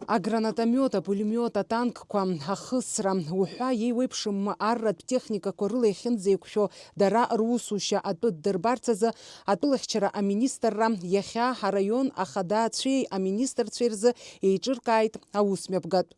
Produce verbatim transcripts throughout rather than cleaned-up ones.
Агранатомиот, апулемиот, атанкқәа, ахысра уҳәа еиуеиԥшым арратә техникақәа рыла иахьынӡеиқәшәо дара русушьа атәы ддырбарц азы атәылахьчара аминистрра иахьа араион ахадацәеи аминистрцәеи рзы еиҿыркааит аусмҩаԥгатә.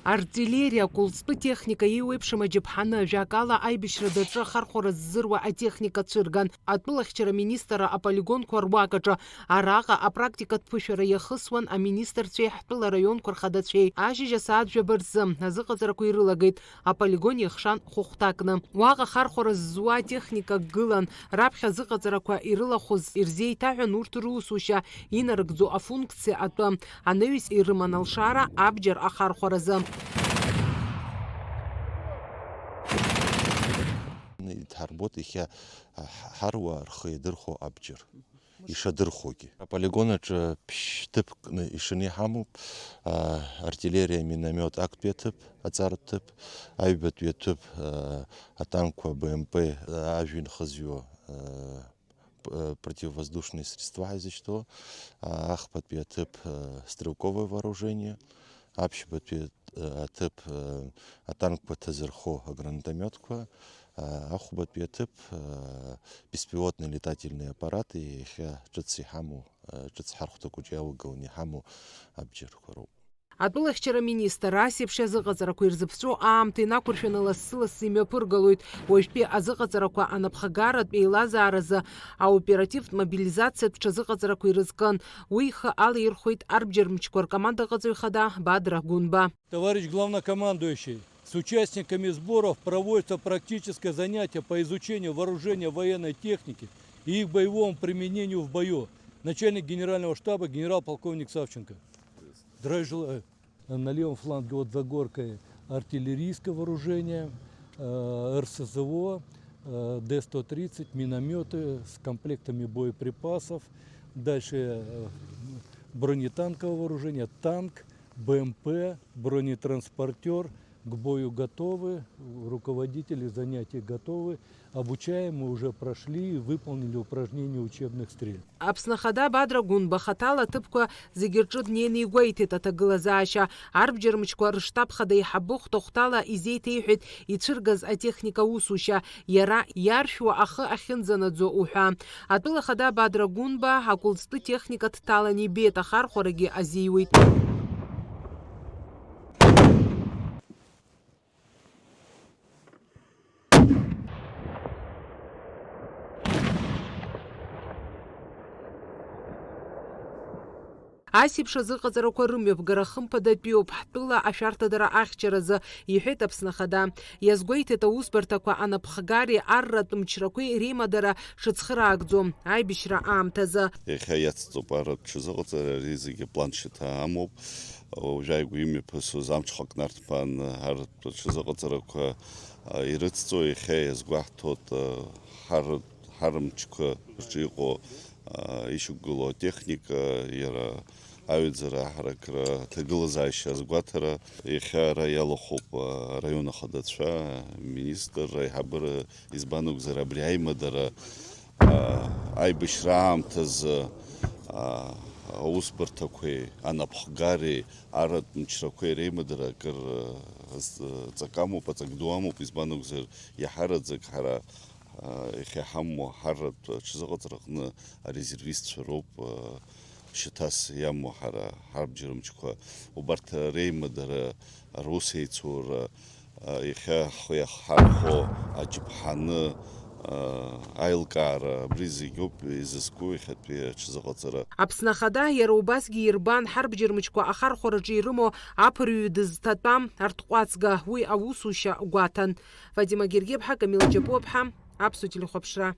Артиллериа, акәылҵтәы техника еиуеиԥшым аџьаԥҳаны, ажәакала, аибашьра даҿы ахархәара ззыруа атехника цәырган. Атәылахьчара министрра аполигонқәа руак аҿы араҟа апрактикатә ԥышәара иахысуан аминистрцәеи ҳтәыла раионқәа рхадацәеи. Ашьыжь асааҭ жәаба рзы азыҟаҵарақәа ирылагеит. Аполигон иахшан хәыхәҭакны. Уаҟа ахархәара ззуа атехника гылан, раԥхьа азыҟаҵарақәа ирылахәыз ирзеиҭаҳәан урҭ русушьа инарыгӡо афункциа атәы. Анаҩс ирыман алшара абџьар ахархәаразы. Идҳарбоит иахьа ҳаруаа рхы иадырхәо абџьар. Ишадырхәогьы. Аполигон аҿы ԥшь-ҭыԥк ишаны иҳамоуп, а, артиллериа, миномиот актәи аҭыԥ, аҵаратә ҭыԥ, аҩбатәи аҭыԥ, а, атанкқәа, Б М П, а, ажәҩан хызҩо, а, п-, а, противовоздушные средства ҳәа изышьҭоу, а, ахԥатәи аҭыԥ, а, стрелковое вооружение, аԥшьбатәи аҭыԥ, атанкқәа ҭазырхо агранатомиотқәа, ахәбатәи аҭыԥ, беспилотный летательный аппарат, иахьа ҿыц иҳамоу, ҿыц ҳархәҭа хәыҷы иалагыланы иҳамоу абџьарқәа роуп. Атәылахьчара министр ас еиԥш иазыҟаҵарақәа ирзыԥҵәо аамҭа инақәыршәаны лассы-лассы имҩаԥыргалоит. Уажәтәи азыҟаҵарақәа анапхгаратә еилазааразы аоперативтә мобилизациатә ҽазыҟаҵарақәа ирызкын. Уи ихы алаирхәеит арбџьармчқәа ркомандаҟаҵаҩ хада Бадра Гәынба. Товарищ главнокомандующий, с участниками сборов проводится практическое занятие по изучению вооружения военной техники и их боевому применению в бою. Начальник генерального штаба генерал-полковник Савченко. Здравия желаю. На левом фланге от Загоркой артиллерийское вооружение, э, Р С З О, э, Д сто тридцать, минометы с комплектами боеприпасов. Дальше, э, бронетанковое вооружение, танк, Б М П, бронетранспортер к бою готовы, руководители занятий готовы, обучаемые уже прошли и выполнили упражнения учебных стрельб. Аԥсны Ахада Бадра Гәынба хаҭала аҭыԥқәа зегьы рҿы днеины игәеиҭеит аҭагылазаашьа. Арбџьармчқәа рыштаб хада еиҳабы хәҭа-хәҭала изеиҭеиҳәеит ицәыргаз атехника усушьа, иара иаршәуа ахы ахьынӡанаӡо уҳәа. Атәыла хада Бадра Гәынба акәылҵтәы техника дҭалан ибеит, ахархәарагьы азиуеит. Ас еиԥш азыҟаҵарақәа рымҩаԥгара хымԥадатәиуп ҳтәыла ашәарҭадара ахьчаразы, иҳәеит Аԥсны Ахада. Иазгәеиҭеит аусбарҭақәа анапхгареи арратә мчрақәеи реимадара шыцхыраагӡо аибашьра аамҭазы. Иахьа иацҵоуп арратә ҽазыҟаҵара, ари зегьы план шьаҭа амоуп. Уажәааигәа имҩаԥысуаз амҽхак нарҭбаан арратә ҽазыҟаҵарақәа, а, ирыцҵо, иахьа иазгәаҳҭоит, а, ҳар-, ҳармчқәа рҿы иҟоу, а, ишьақәгылоу атехника, иара аҩаӡара, аҳаракра, аҭагылазаашьа азгәаҭара. Иахьа ара иалахәуп, а, араион ахадацәа, аминистр, аиҳабыра, избан акәзар, абри аимадара, а, аибашьра аамҭазы, а, аусбарҭақәеи анапхгареи арратә мчрақәеи реимадара акыр, а, з-, ҵак амоуп, аҵак ду амоуп, избан акәзар, иаҳараӡак ҳара, а, иахьа иҳамоу ҳарратә ҽазыҟаҵараҟны арезервистцәа роуп, а, шьаҭас иамоу ҳара ҳарбџьармчқәа. Убарҭ реимадара, рус еицура, а, иахьа ҳхы иахҳархәо аџьаԥҳаны, а, аилкаара, абри зегьоуп изызку иахьатәи аҽазыҟаҵара. Аԥсны Ахада иара убасгьы ирбан ҳарбџьармчқәа ахархәараҿы ирымоу аԥырҩы дызҭатәам арҭҟәацга, уи аусушьа гәаҭан. Фатима Гергиаԥҳа, Камила Џьапуаԥҳа, Аԥсуа телехәаԥшра.